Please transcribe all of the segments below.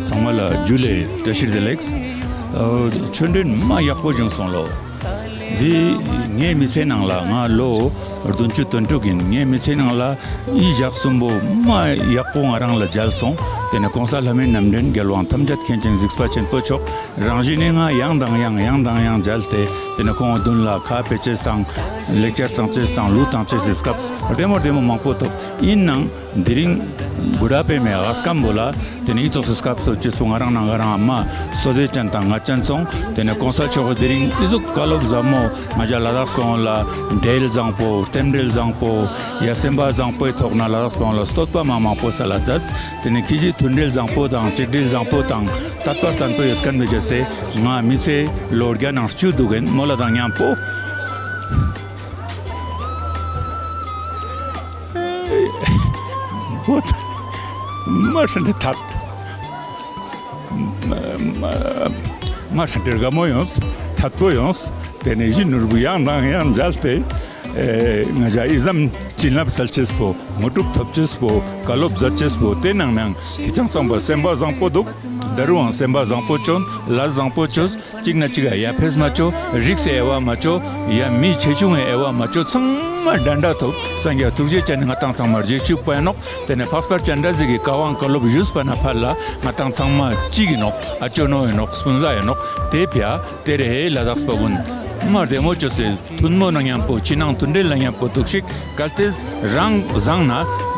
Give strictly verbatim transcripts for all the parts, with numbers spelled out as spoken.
ཚང་མ་ལ་ཇུ་ལེ་བཀྲ་ཤིས་བདེ་ལེགས། ཨོ་ཆོས་འབྲེལ་མ་ཡག་པོ་བྱུང་སོང་ལོ། འདི་ངའི་མི་ཚེ་ནང་ལ་ང་ལོ་བདུན་ཅུ་དོན་དྲུག་ཡིན། ངའི་མི་ཚེ་ནང་ལ་ཨི་ཞག་གསུམ་པོ་མ་ཡག་པོ་ང་རང་ལ་མཇལ་སོང་། དེ་ནས་གོང་ས་ལྷ་མིའི་རྣམ་འདྲེན་རྒྱལ་དབང་ཐམས་ཅད་མཁྱེན་ཅིང་གཟིགས་པ་ཆེན་པོ་མཆོག་རང་བཞིན་ནི་ང་ཡང་དང་ཡང་ཡང་དང་ཡང་མཇལ་ཏེ། དེ་ནས་ཁོང་མདུན་ལ་ཁ་ཕེ་ཅེས་དང་ལེགས་ཆ་བཏང་ཅེས་དང་གླུ་བཏང་ཅེས་སི་སྐབས་བདེ་མོ་བདེ་མོ་མང་པོ་ཐོབ། ཡིན་ནའང་དེ་རིང་བུ་ར་པེ་མེ་ཨ་སྐམ་པོ་ལ་དེ་ནས་ཨི་ཙོགས་སི་སྐབས་སོ་ཅེས་པོ་ང་རང་ནང་ང་རང་ཨ་མ་སོ་དེ་ཅན་དང་ང་ཅན་སོང་། དེ་ནས་གོང་ས་མཆོག་གི་དེ་རིང་ཨི་ཟུག་བཀའ་སློབ་ཟབ་མོ་ང་ཅག་ལ་དྭགས་སི་ཕོ་ལ་འབྲེལ་བཟང་པོ་རྟེན་འབྲེལ་བཟང་པོ་ཡ་སེམས་པ་བཟང་པོའི་ཐོག་ན་ལ་དྭགས་སི་ཕོ་ལ་བསྟོད་པ་མ་མང་པོ་ས་ལ་མཛད། དེ་ནས་ཁྱེད་ཀྱི་མཐུན་འབྲེལ་བཟང་པོ་དང་གཅིག་སྒྲིལ་བཟང་པོ་དང་དད་པ་བརྟན་པོ་ཡོད་མཁན་བེ་ཅེས་ཏེ་ང་མི་ཚེ་ལོ་བརྒྱ་ནང་བཅུ་འདུག་ཡིན་མོ་ལ་དང་མཉམ་པོ། ཨོ་མ་ཧྲན་ཏེ་ཐད། མ་ཧྲན་ཏེ་དགའ་མོ་ཡོངས། ཐད་པོ་ཡོངས། དེ་ནས་ཡིད་ནོར་བུ་ཡང་དང་ཡང་མཇལ་ཏེ། ཨེ་ང་ཅག་ཨི་ཙམ་བྱིན་རླབས་སལ་ཅེས་པོ་དངོས་གྲུབ་ཐོབ་ཅེས་པོ་བཀའ་སློབ་མཛད་ཅེས་པོ་དེ་ནང་ནང་ཁྱེད་ཅག་ཚང་མ་སེམས་པ་བཟང་པོ་འདུག་ད་རུང་སེམས་པ་བཟང་པོ་བཅོན། ལས་བཟང་པོ་བཅོས། གཅིག་ན་གཅིག་ག་ཡ་ཕེས་མ་ཅོ། རིགས་སི་དབྱེ་བ་མ་ཅོ། ཡ་མི་ཆེ་ཆུང་གི་དབྱེ་བ་མ་ཅོ། ཚང་མ་འདྲ་འདྲ་ཐོབ། སངས་རྒྱས་ཐུགས་རྗེ་ཅན་ནི་ང་ཏང་ཚང་མ་རྗེས་ཅུག་པ་ཡིན་ནོག་དེ་ནས་འཕགས་པ་སྤྱན་རས་གཟིགས་ཀྱི་བཀའ་དབང་བཀའ་སློབ་ཞུས་པ་ན་ཕར་ལ་ང་ཏང་ཚང་མ་གཅིག་ཡིན་ནོག་ཨ་ཅོ་ནོ་ཡིན་ནོག་སྤུན་ཟླ་ཡིན་ནོག་དེ་ཕྱིར་དེ་རེ་ཧེ་ལ་དྭགས་པ་ཀུན་མ་བདེ་མོ་ཅོས་ཏེ་མཐུན་མོ་ན་མཉམ་པོ་ཕྱི་ནང་མཐུན་འབྲེལ་ལ་མཉམ་པོ་འདུག་ཤིག་གལ་ཏེ་རང་བཟང་ན་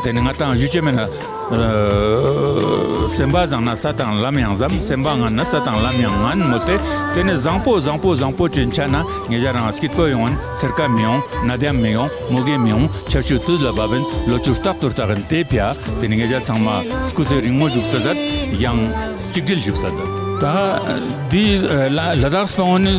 དེ་ནི་ང་ཏང་ཞུ་ཅེས་མེད་ན། ཨ་སེམས་པ་བཟང་ན་ས་དང་ལམ་ཡང་ཟབ། སེམས་པ་ངན་ན་ས་དང་ལམ་ཡང་ངན་མོལ་ཏེ། དེ་ནི་བཟང་པོ་བཟང་པོ་བཟང་པོ་ཅོ་ཡིན་ཆ་ན་ང་ཅག་རང་སྐྱིད་པོ་ཡོང་ཡིན། སེར་ཁ་མི་ཡོང་། ནད་ཡམས་མི་ཡོང་། མུ་གེ་མི་ཡོང་། ཆར་ཆུ་དུས་ལ་བབ་ཡིན། ལོ་ཕྱུགས་རྟག་ཏུ་རྟག་ཡིན། དེ་ཕྱིར་དེ་ནི་ང་ཅག་ཚང་མ་སྐུ་ཚེ་རིང་མོ་བཞུགས་ས་མཛད། ཡང་གཅིག་སྒྲིལ་བཞུགས་ས་མཛད། ད་འདི་ལ་ལ་དྭགས་པ་ཀུན་ནི་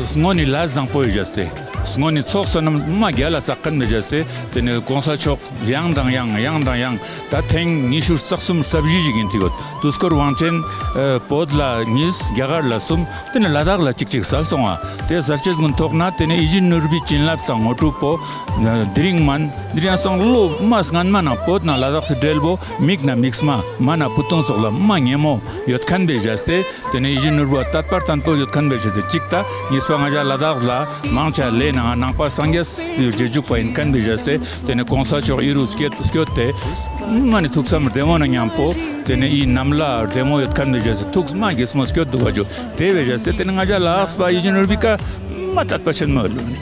སྔོན་ནི་ལས་བཟང་པོ་ཡོད་ཅེས་ཏེ། སྔོན་ནི་ཚོགས་བསོད་ནམས་མ་རྒྱལ་ལ་བསགས་མཁན་མེད་ཅེས་ཏེ། དེ་ནས་གོང་ས་མཆོག་ཡང་དང་ཡང་ཡང་དང་ཡང་ད་ཐེངས་ཉི་ཤུ་རྩ་གསུམ་རྩ་བཞི་ཞིག་ཡིན་ཏེ་ཡོད། དུས་འཁོར་དབང་ཆེན་ཨ་བོད་ལ་གཉིས། རྒྱ་གར་ལ་གསུམ། དེ་ནས་ལ་དྭགས་ལ་གཅིག་གཅིག་སལ་སོང་བ། དེ་སལ་ཅེས་ཀུན་ཐོག་ན་དེ་ནས་ཡིད་བཞིན་ནོར་བུའི་བྱིན་རླབས་དང་དངོས་གྲུབ་པོ་དེ་རིང་མན་དེ་རིང་སང་ལོ་མ་སྔན་མ་ན་བོད་ན་ལ་དྭགས་སི་འབྲེལ་བོ་མིག་ན་མིག་མ་མ་ན་བུ་ཏུང་སོགས་ལ་མ་ཉེ་མོ་ཡོད་མཁན་བེ་ཅེས་ཏེ། དེ་ནས་ཡིད་བཞིན་ནོར་བུ་དད་པ་བརྟན་པོ་ཡོད་མཁན་བེ་ཅེས་ཏེ་གཅིག་ད། གཉིས་པ་ང་ཅག་ལ་དྭགས་ལ་མང་ཆེ་ལས་ནང་ནང་པ་སངས་རྒྱས་སི་རྗེས་འཇུག་པ་ཡིན་མཁན་བེ་ཅེས་ཏེ། དེ་ནས་གོང་ས་མཆོག་ཨི་རུ་སྐྱོད་སྐྱོད་དེ་མ་ནི་ཐུགས་བསམ་བདེ་མོ་ན་མཉམ་པོ་དེ་ནས་ཨི་ནམ་ལ་བདེ་མོ་ཡོད་མཁན་བེ་ཅེས་ཏེ་ཐུགས་མ་དགྱེས་མོ་སྐྱོད་འདུག་བ་ཇུ་དེ་བེ་ཅེས་ཏེ། དེ་ནས་ང་ཅག་ལ་དྭགས་པ་ཡིད་བཞིན་ནོར་བུའི་ཀ་མ་དད་པ་ཆེན་མོ་ལུ་ནི།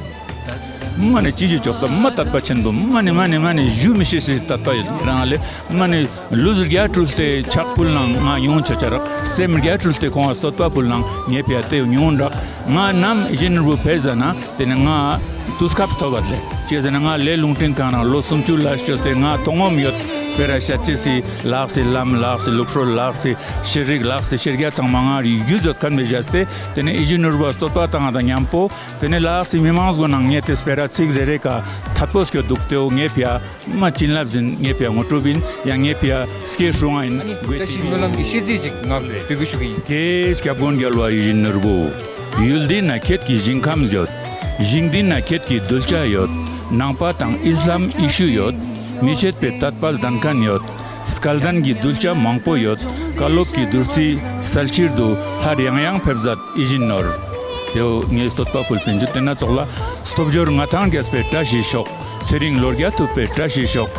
མ་ནི་ཅི་ཞིག་ཅོག་ད་མ་དད་པ་ཆེན་པོ་མ་ནི་མ་ནི་མ་ནི་ཞུ་མི་ཤེས་སི་དད་པ་ཡོད་རང་ལེ། མ་ནི་ལུས་རྒྱ་སྤྲུལ་ཏེ་ཕྱག་ཕུལ་ནང་ང་ཉུང་ཆ་ཆ་རག་སེམས་རྒྱ་སྤྲུལ་ཏེ་ཁོང་ང་བསྟོད་པ་ཕུལ་ནང་ངེ་ཕི་ཡ་ཏེ་ཉུང་རག་ང་ནམ་ཡིད་བཞིན་ནོར་བུ་ཕེ་ཟ་ན་དེ་ནི་ང་དུས་སྐབས་ཐོབ་བད་ལེ། ཅི་ཟེར་ན་ང་ལས་རླུང་འཕྲིན་ཁང་ནང་ལོ་སུམ་ཅུ་ལ་ཅོས་ཏེ་ང་མཐོང་ངོམ་ཡོད། སྤེ་ར་ཤད་ཅེས་སི་ལ་དྭགས་སི་ལམ་ལ་དྭགས་སི་ལུགས་སྲོལ་ལ་དྭགས་སི་ཤེས་རིག་ལ་དྭགས་སི་ཤེས་རྒྱ་ཚང་མ་ང་རི་ཡུལ་ཡོད་མཁན་བེ་ཅེས་ཏེ། དེ་ནས་ཡིད་བཞིན་ནོར་བུ་བསྟོད་པ་བཏང་ང་དང་མཉམ་པོ་དེ་ནས་ལ་དྭགས་སི་མི་མང་གུན་ནང་ངེ་ཏེ་སྤེ་ར་ཚིག་རེ་རེ་ཀ་ཐད་པོ་སྐྱོད་འདུག་ཏེའོ། ངེ་ཕི་ཡ་མ་བྱིན་རླབས་ཡིན། ངེ་ཕི་ཡ་དངོས་གྲུབ་ཡིན། ཡང་ངེ་ཕི་ཡ་སྐྱེ་སྲུང་ང་ཡིན། ཨ་ནི་བཀྲ་ཤིས་སྨོན་ལམ་གྱི་ཤིས་ཚིག་ཅིག་ང་ཕུལ་གི་ཞུ་གི་ཡིན། ཀྱེ་སྐྱབས་མགོན་རྒྱལ་བ་ཡིད་བཞིན་ནོར་བུ། ཡུལ་འདི་ན་ཁྱེད་ཀྱི་ཞིང་ཁམས་ཡོད། ཞིང་འདི་ན་ཁྱེད་ཀྱི་གདུལ་བྱ་ཡོད། ནང་པ་དང་ཨིས་ལམ་ཡེ་ཤུ་ཡོད། མི་ཕྱེད་པའི་དད་པ་ལྡན་མཁན་ཡོད། སྐལ་ལྡན་གྱི་གདུལ་བྱ་མང་པོ་ཡོད། བཀའ་སློབ་ཀྱི་བདུད་རྩི་སལ་ཕྱིར་དུ་སླར་ཡང་ཡང་ཕེབས་མཛད། ཡིད་བཞིན་ནོར། ཡོ་ངས་བསྟོད་པ་ཕུལ་པིན་ཇུ་དེ་ན་ཙོགས་ལ། སྟོབས་འབྱོར་མངའ་ཐང་རྒྱས་པའི་བཀྲ་ཤིས་ཤོག། ཚེ་རིང་ལོ་བརྒྱ་ཐུབ་པའི་བཀྲ་ཤིས་ཤོག།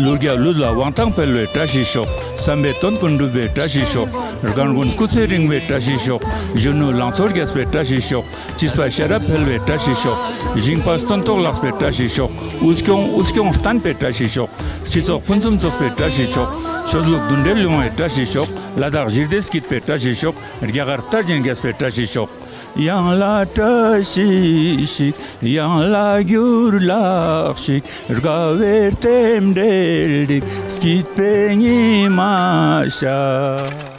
ལུས་རྒྱ་ལུས་ལ་དབང་ཐང་འཕེལ་བའི་བཀྲ་ཤིས་ཤོག། བསམ་པའི་དོན་ཀུན་འགྲུབ་པའི་བཀྲ་ཤིས་ཤོག། རྒན་རྒོན་སྐུ་ཚེ་རིང་བའི་བཀྲ་ཤིས་ཤོག། གཞོན་ནུ་ལང་ཚོ་རྒྱས་པའི་བཀྲ་ཤིས་ཤོག། བྱིས་པ་ཤེས་རབ་འཕེལ་བའི་བཀྲ་ཤིས་ཤོག། ཞིང་པ་སྟོན་ཐོག་ལེགས་པའི་བཀྲ་ཤིས་ཤོག། དབུལ་སྐྱོང་དབུལ་སྐྱོང་བརྟན་པའི་བཀྲ་ཤིས་ཤོག། སྤྱི་ཚོགས་ཕུན་སུམ་ཚོགས་པའི་བཀྲ་ཤིས་ཤོག། ཆོས་ལུགས་མདུན་འབྲེལ་ཡོང་བའི་བཀྲ་ཤིས་ཤོག། ལ་དྭགས་ཞི་བདེ་སྐྱིད་པའི་བཀྲ་ཤིས་ཤོག། རྒྱ་གར་དར་ཞིང་རྒྱས་པའི་བཀྲ་ཤིས་ཤོག། ཡང་ལ་བཀྲ་ཤིས་ཤིག། ཡང་ལ་འགྱུར་ལེགས་ཤིག། དགའ་བའི་རྟེན་འབྲེལ་རིག། སྐྱིད་པའི་ཉི་མ་ཤར།